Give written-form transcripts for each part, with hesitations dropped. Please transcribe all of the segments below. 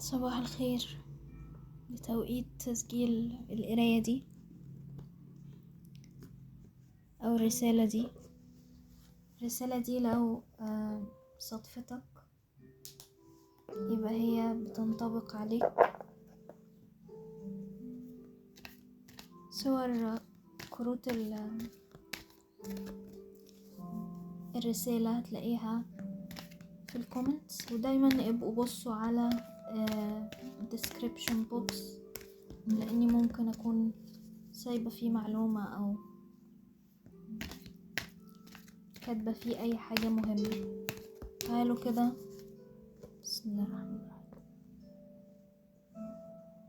صباح الخير. بتوقيت تسجيل القراية دي أو الرسالة دي، الرسالة دي لو صدفتك يبقى هي بتنطبق عليك. صور كروت الرسالة هتلاقيها في ال comments، ودايما ابقوا بصوا على description box لاني ممكن اكون سايبة فيه معلومة او كاتبة فيه اي حاجة مهمة. تعالوا كده، بسم الله الرحمن الرحيم،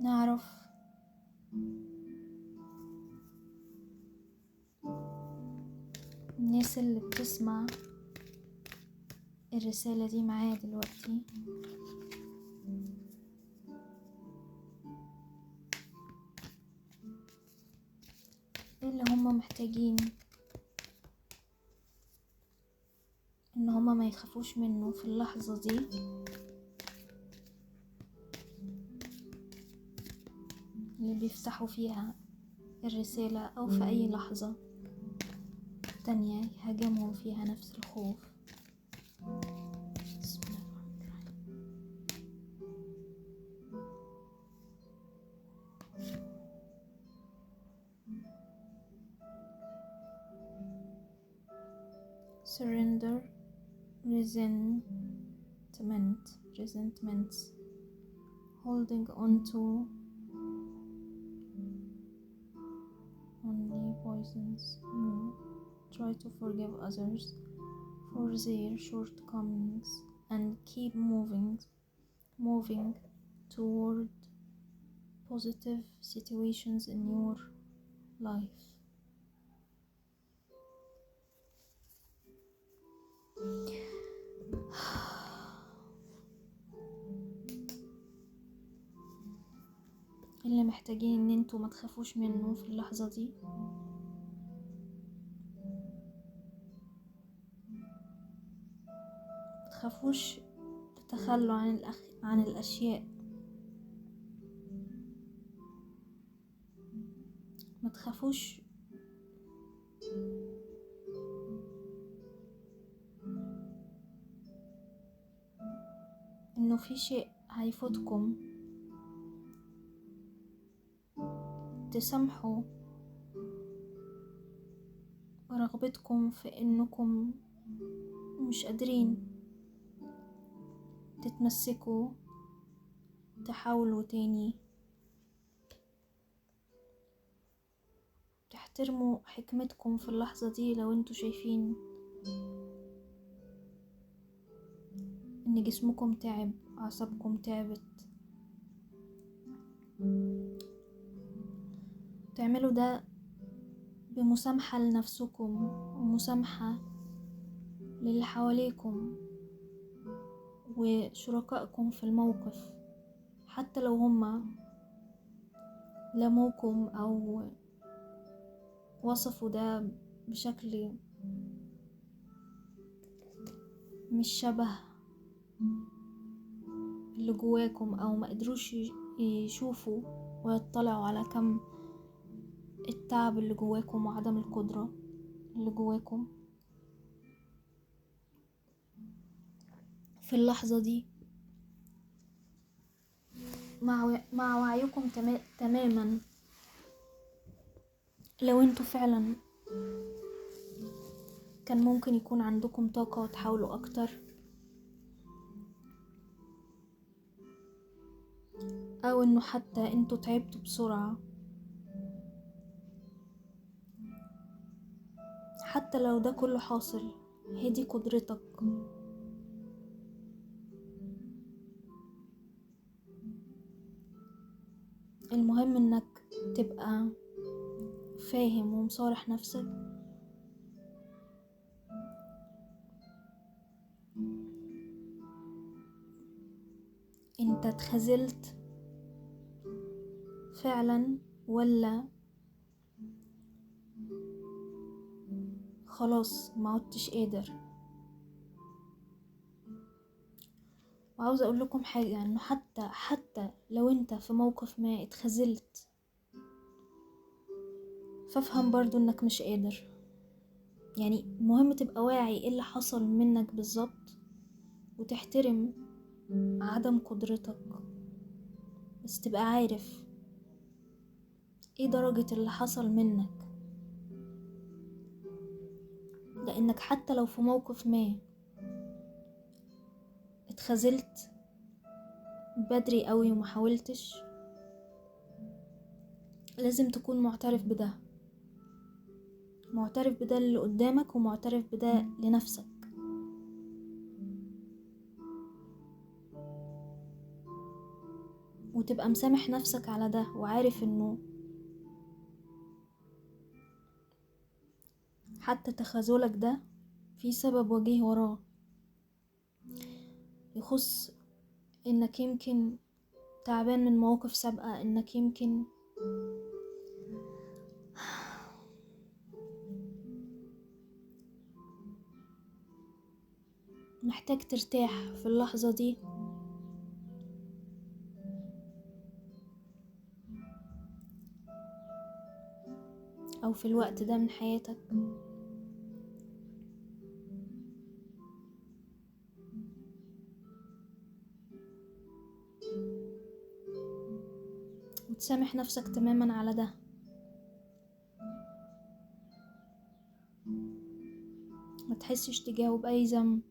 نعرف الناس اللي بتسمع الرسالة دي معايا دلوقتي ايه اللي هم محتاجين ان هم ما يخافوش منه في اللحظة دي، اللي بيفتحوا فيها الرسالة او في اي لحظة تانية يهاجمهم فيها نفس الخوف. بسم الله الرحمن الرحيم. Surrender, resentment, resentments, holding on to only poisons you. Try to forgive others for their shortcomings and keep moving toward positive situations in your life. اللي محتاجين ان انتوا ما تخافوش منه في اللحظة دي تخافوش تتخلوا عن الأشياء، ما تخافوش إنه في شيء هيفوتكم. تسامحوا رغبتكم في إنكم مش قادرين تتمسكوا، تحاولوا تاني، تحترموا حكمتكم في اللحظة دي. لو انتوا شايفين ان جسمكم تعب، اعصابكم تعبت، تعملوا ده بمسامحة لنفسكم ومسامحة للي حواليكم وشركائكم في الموقف، حتى لو هما لموكم أو وصفوا ده بشكل مش شبه اللي جواكم، أو ما قدروش يشوفوا ويطلعوا على كم التعب اللي جواكم وعدم القدرة اللي جواكم في اللحظة دي. مع وعيكم تماما، لو انتوا فعلا كان ممكن يكون عندكم طاقة وتحاولوا اكتر، او انه حتى انتوا تعبتوا بسرعة، حتى لو ده كله حاصل، هدي قدرتك. المهم انك تبقى فاهم ومصارح نفسك انت اتخذلت فعلا ولا خلاص ما عدتش قادر. وعاوزة اقول لكم حاجة، انه حتى لو انت في موقف ما اتخذلت، فافهم برضو انك مش قادر. يعني مهم تبقى واعي ايه اللي حصل منك بالظبط، وتحترم عدم قدرتك، بس تبقى عارف ايه درجة اللي حصل منك. لانك حتى لو في موقف ما اتخذلت بدري قوي ومحاولتش، لازم تكون معترف بده، معترف بده اللي قدامك ومعترف بده لنفسك. وتبقى مسامح نفسك على ده، وعارف انه حتى تخاذلك ده في سبب وجيه وراه، يخص انك يمكن تعبان من مواقف سابقة، انك يمكن محتاج ترتاح في اللحظة دي. او في الوقت ده من حياتك. وتسامح نفسك تماما على ده. ما تحسش تجاهه بأي ذنب.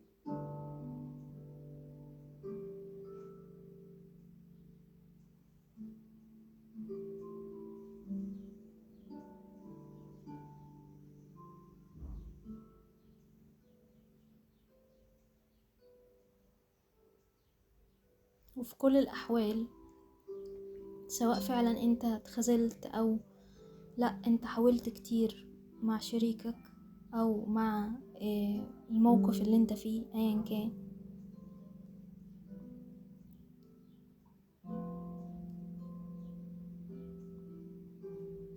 وفي كل الأحوال، سواء فعلا انت اتخذلت او لا، انت حاولت كتير مع شريكك او مع الموقف اللي انت فيه ايا كان،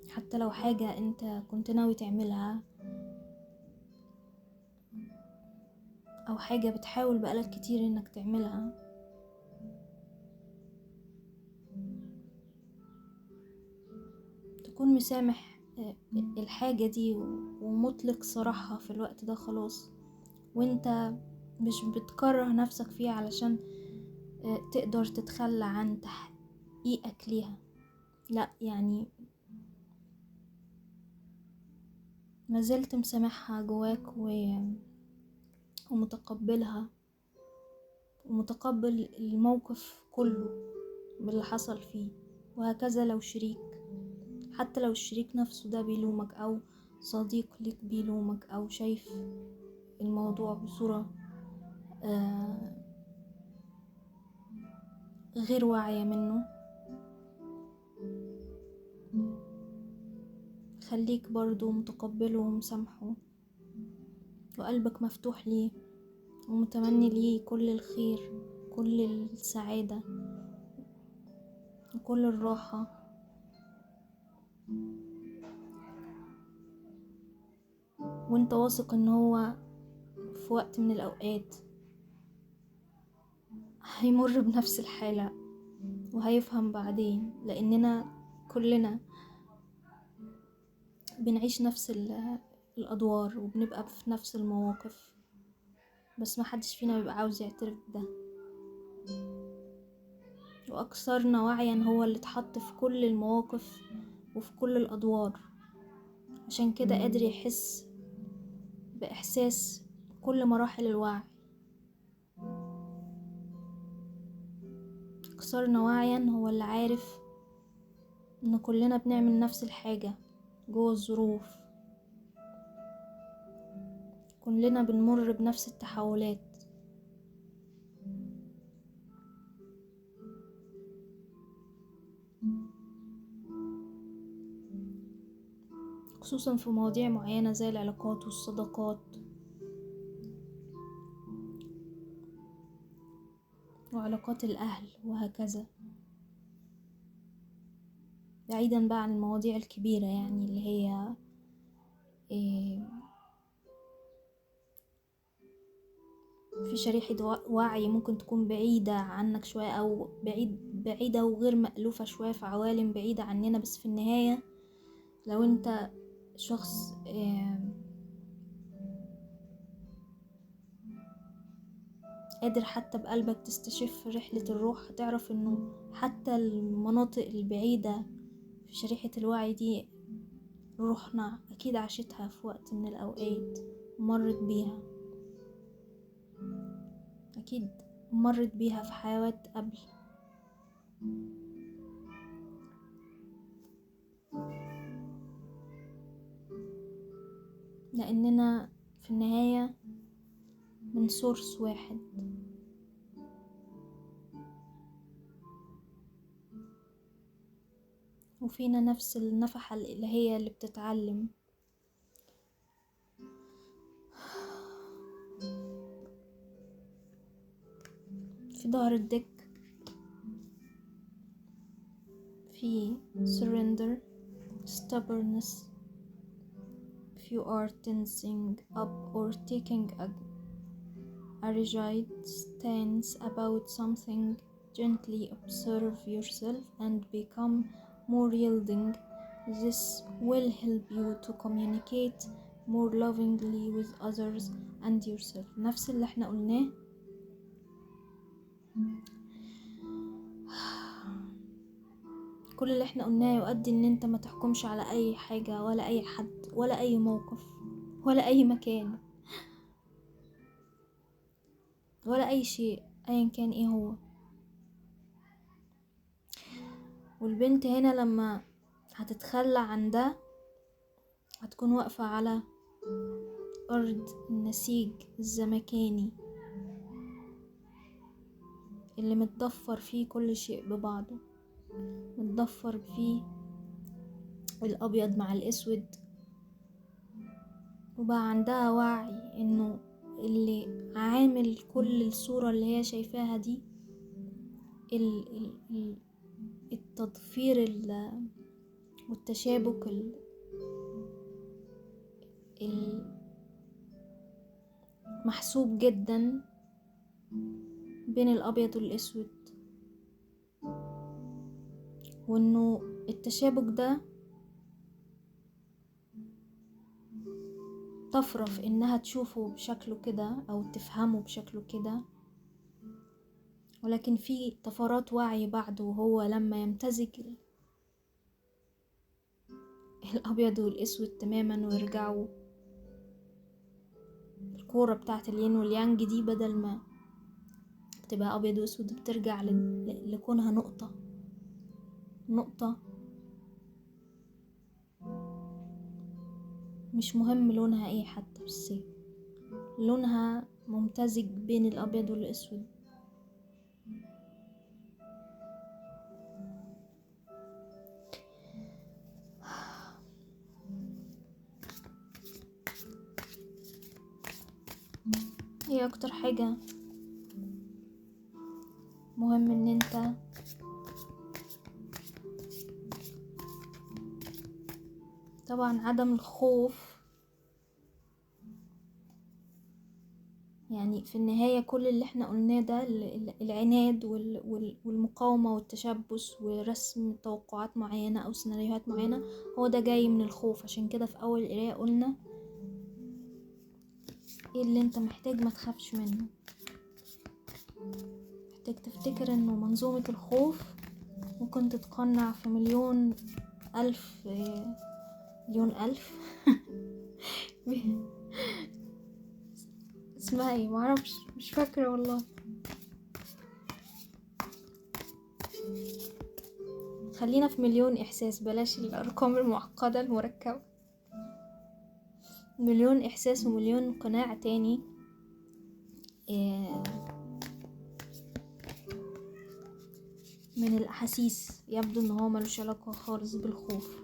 حتى لو حاجة انت كنت ناوي تعملها او حاجة بتحاول بقالك كتير انك تعملها، تكون مسامح الحاجة دي ومطلق صراحة في الوقت ده خلاص، وانت مش بتكره نفسك فيها علشان تقدر تتخلى عن تحقيقك ليها. لا، يعني ما زلت مسامحها جواك ومتقبلها ومتقبل الموقف كله باللي حصل فيه. وهكذا لو شريك، حتى لو الشريك نفسه ده بيلومك او صديق لك بيلومك او شايف الموضوع بصورة غير واعية منه، خليك برضو متقبله ومسامحه وقلبك مفتوح ليه ومتمني ليه كل الخير، كل السعادة وكل الراحة. وانت واثق ان هو في وقت من الاوقات هيمر بنفس الحالة وهيفهم بعدين، لاننا كلنا بنعيش نفس الادوار وبنبقى في نفس المواقف، بس ما حدش فينا بيبقى عاوز يعترف بده. واكثرنا وعيا هو اللي اتحط في كل المواقف وفي كل الادوار، عشان كده قادر يحس بإحساس كل مراحل الوعي. أكثرنا وعيا هو اللي عارف إن كلنا بنعمل نفس الحاجة جوه الظروف، كلنا بنمر بنفس التحولات. خصوصا في مواضيع معينة زي العلاقات والصداقات وعلاقات الأهل وهكذا، بعيدا بقى عن المواضيع الكبيرة يعني اللي هي في شريحة وعي ممكن تكون بعيدة عنك شوية، أو بعيدة وغير مألوفة شوية، في عوالم بعيدة عننا، بس في النهاية لو انت شخص قادر حتى بقلبك تستشف رحلة الروح، هتعرف انه حتى المناطق البعيدة في شريحة الوعي دي روحنا اكيد عاشتها في وقت من الاوقات، مرت بيها، اكيد مرت بيها في حيوات قبل. لاننا في النهاية من سورس واحد. وفينا نفس النفحة الإلهية اللي بتتعلم. في ظهر الدك في surrender, stubbornness. If you are tensing up or taking a rigid stance about something, gently observe yourself and become more yielding. This will help you to communicate more lovingly with others and yourself. نفس اللي احنا قلناه. كل اللي احنا قلناه يؤدي ان انت ما تحكمش على اي حاجة ولا اي حد ولا اي موقف ولا اي مكان ولا اي شيء ايا كان ايه هو. والبنت هنا لما هتتخلى عن ده هتكون واقفة على أرض النسيج الزمكاني اللي متضفر فيه كل شيء ببعضه، متضفر فيه الأبيض مع الأسود، وبقى عندها وعي إنه اللي عامل كل الصورة اللي هي شايفاها دي التضفير والتشابك المحسوب جدا بين الأبيض والأسود، وإنه التشابك ده طفرة في إنها تشوفه بشكله كده أو تفهمه بشكله كده، ولكن في طفرات وعي بعده، وهو لما يمتزج الأبيض والأسود تماما ويرجعوا الكورة بتاعت الين واليانج دي بدل ما تبقى أبيض وأسود بترجع لكونها نقطة نقطة، مش مهم لونها ايه حتى، بس لونها ممتزج بين الأبيض والأسود. ايه اكتر حاجة مهم ان انت طبعا عدم الخوف، يعني في النهاية كل اللي احنا قلناه ده العناد والمقاومة والتشبث ورسم توقعات معينة او سيناريوهات معينة، هو ده جاي من الخوف. عشان كده في اول قراية قلنا ايه اللي انت محتاج ما تخافش منه. محتاج تفتكر انه منظومة الخوف ممكن تتقنع في مليون الف مليون الف اسمها ايه معرفش، مش فاكرة والله. خلينا في مليون احساس، بلاش الارقام المعقدة المركبة. مليون احساس ومليون قناع تاني من الاحاسيس يبدو ان هو ملوش علاقة خالص بالخوف.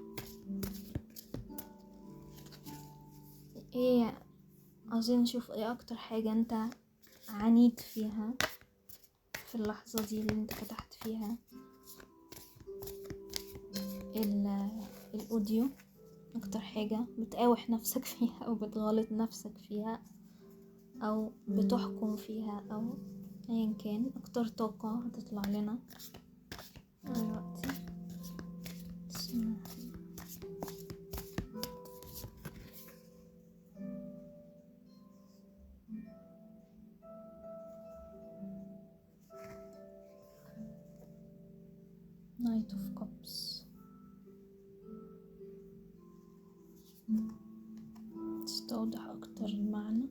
ايه عاوزين نشوف ايه اكتر حاجة انت عانيت فيها في اللحظة دي اللي انت فتحت فيها الاوديو، اكتر حاجة بتقاوح نفسك فيها او بتغالط نفسك فيها أو بتحكم فيها أو أيا كان. أكتر طاقة هتطلع لنا دلوقتي. بسم الله. Knight of Cups. تستوضح أكتر المعنى.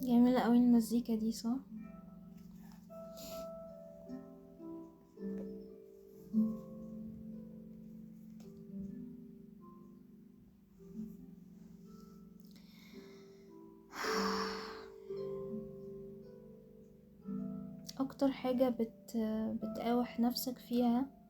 جميلة قوي المزيكا دي، صح؟ اكتر حاجة بتقاوح نفسك فيها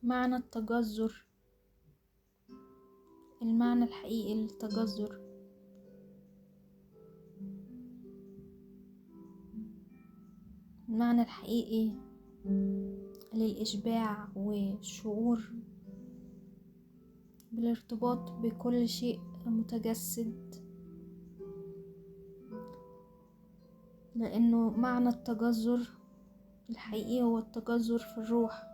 معنى التجذر، المعنى الحقيقي للتجذر. المعنى الحقيقي للإشباع والشعور بالارتباط بكل شيء متجسد، لأنه معنى التجذر الحقيقي هو التجذر في الروح.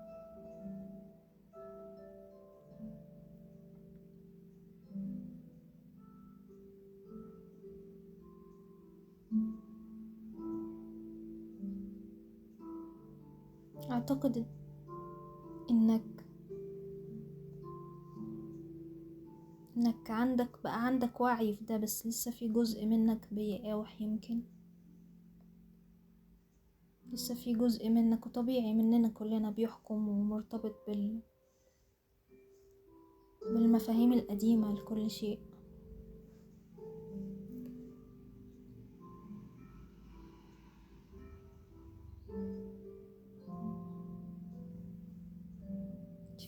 أعتقد إنك بقى عندك وعي في ده، بس لسه في جزء منك بيقاوح، يمكن لسه في جزء منك، وطبيعي مننا كلنا بيحكم ومرتبط بالمفاهيم القديمة لكل شيء.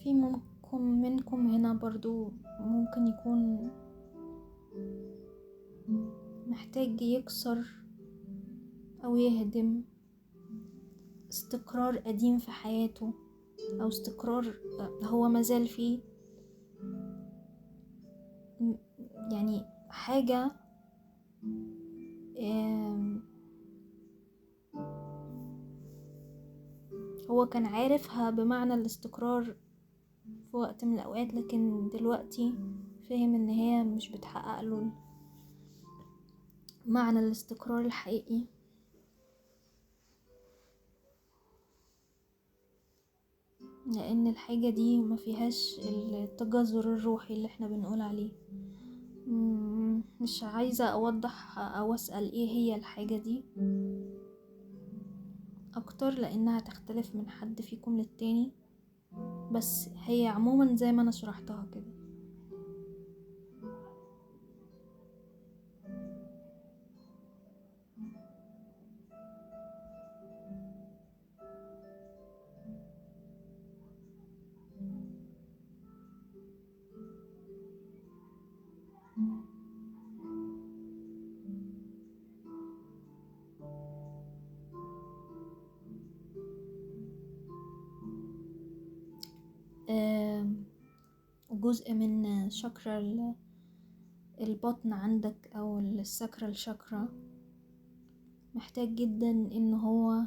في منكم هنا برضو ممكن يكون محتاج يكسر أو يهدم استقرار قديم في حياته، أو استقرار هو مازال فيه، يعني حاجة هو كان عارفها بمعنى الاستقرار في وقت من الأوقات، لكن دلوقتي فهم إن هي مش بتحقق له معنى الاستقرار الحقيقي. لأن الحاجة دي ما فيهاش التجذر الروحي اللي احنا بنقول عليه. مش عايزة أوضح أو أسأل إيه هي الحاجة دي أكتر، لأنها تختلف من حد فيكم للتاني، بس هي عموما زي ما أنا شرحتها كده. جزء من شاكرا البطن عندك او ال sacral chakra محتاج جدا ان هو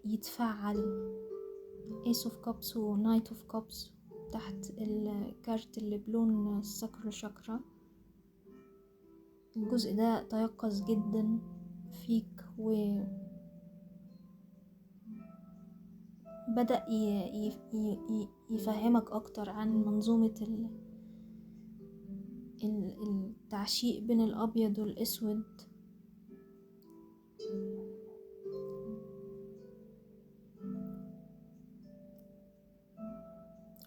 يتفعل. Ace of Cups و Knight of Cups تحت الكارت اللي بلون ال sacral chakra. الجزء ده تيقظ جدا فيك و بدأ يفهمك أكتر عن منظومة التعشيق بين الأبيض والأسود.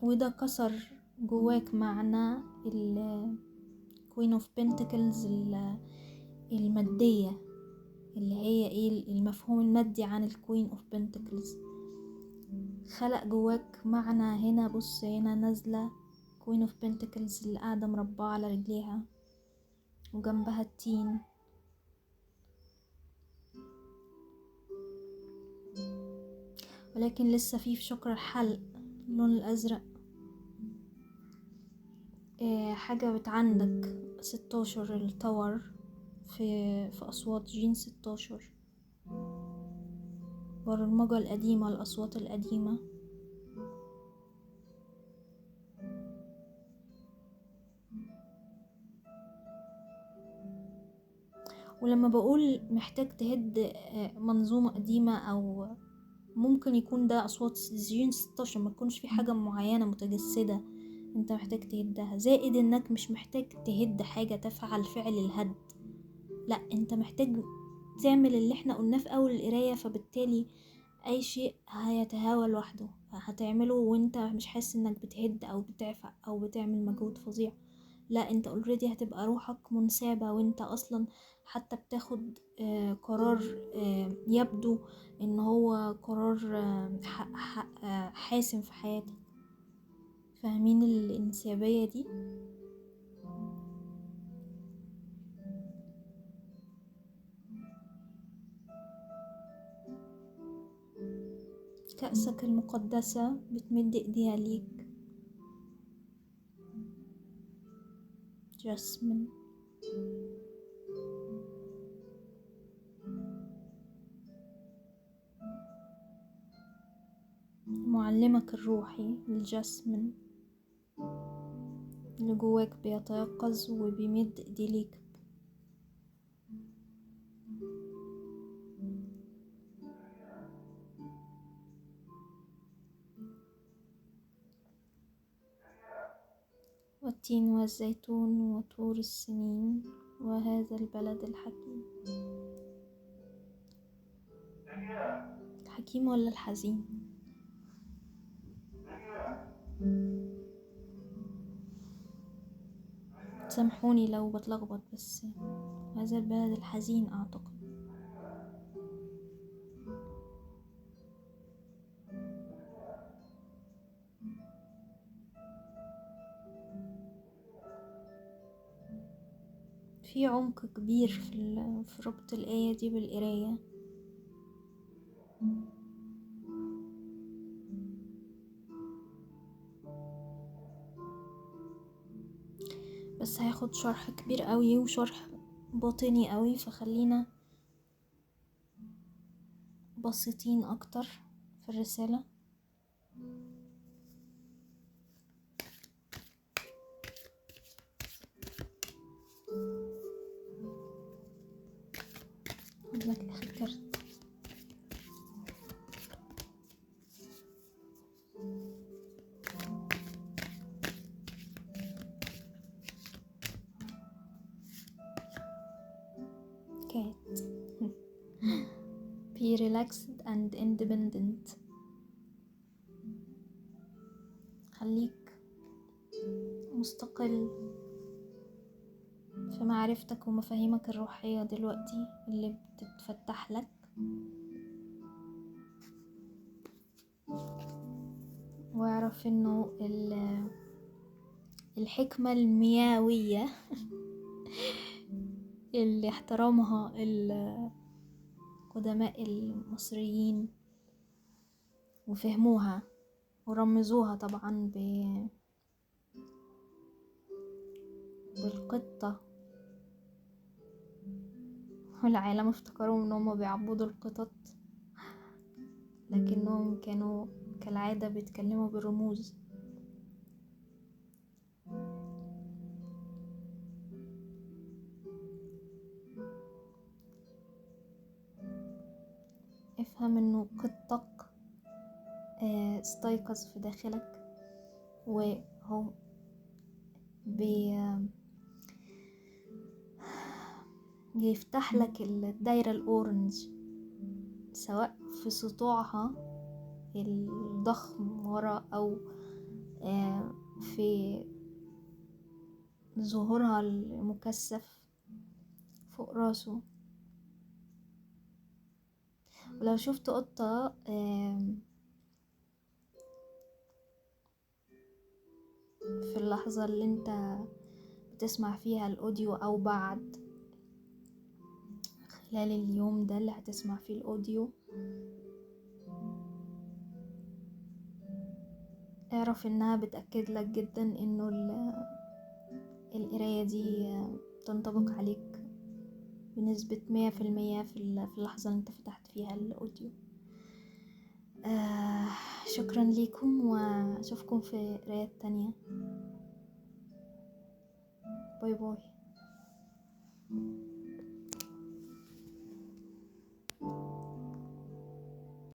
وده كسر جواك معنى ال Queen of Pentacles المادية، اللي هي ايه المفهوم المادي عن ال Queen of Pentacles. خلق جواك معنى هنا، بص هنا نازلة Queen of Pentacles اللي قاعدة مربعة على رجليها وجنبها التين. ولكن لسه في شكر الحلق اللون الأزرق، حاجة بتعندك 16 التور في أصوات جين 16، برمجة القديمة، الأصوات القديمة. ولما بقول محتاج تهد منظومة قديمة، أو ممكن يكون ده أصوات جين 16، ما تكونش في حاجة معينة متجسدة انت محتاج تهدها، زائد انك مش محتاج تهد حاجة تفعل فعل الهد، لا انت محتاج تعمل اللي احنا قلناه في اول القراية، فبالتالي اي شيء هيتهاوى لوحده هتعمله وانت مش حاسس انك بتهد او بتعفق او بتعمل مجهود فظيع، لا انت already هتبقى روحك منسابة، وانت اصلا حتى بتاخد قرار يبدو ان هو قرار حاسم في حياتك. فاهمين الانسيابية دي؟ كأسك المقدسة بتمد ايديها ليك، جاسمين. معلمك الروحي الجاسمين اللي جواك بيتيقظ وبيمد ايديه ليك. والتين والزيتون وطور السنين وهذا البلد الحكيم. الحكيم ولا الحزين؟ سامحوني لو بتلخبط، بس هذا البلد الحزين اعتقد. في عمق كبير في ربط الآية دي بالقراية. بس هياخد شرح كبير قوي وشرح باطني قوي، فخلينا بسيطين اكتر في الرسالة. لك اخر كارت. Cat. Be relaxed and independent. خليك مستقل في معرفتك ومفاهيمك الروحية دلوقتي اللي بتتفتح لك، واعرف انه الحكمة المياوية اللي احترمها القدماء المصريين وفهموها ورمزوها طبعا بالقطة، والعالم افتكروا ان هم بيعبدوا القطط، لكنهم كانوا كالعادة بيتكلموا بالرموز. افهم انه قطك استيقظ في داخلك، وهو بيفتح لك الدايرة ال orange، سواء في سطوعها الضخم ورا أو في ظهورها المكثف فوق راسه. ولو شفت قطة في اللحظة اللي انت بتسمع فيها ال audio أو بعد خلال اليوم ده اللي هتسمع فيه ال audio، اعرف انها بتأكد لك جدا انه القراية دي تنطبق عليك بنسبة 100% في اللحظة اللي انت فتحت فيها ال audio. شكرا ليكم، واشوفكم في قرايات تانية. bye bye.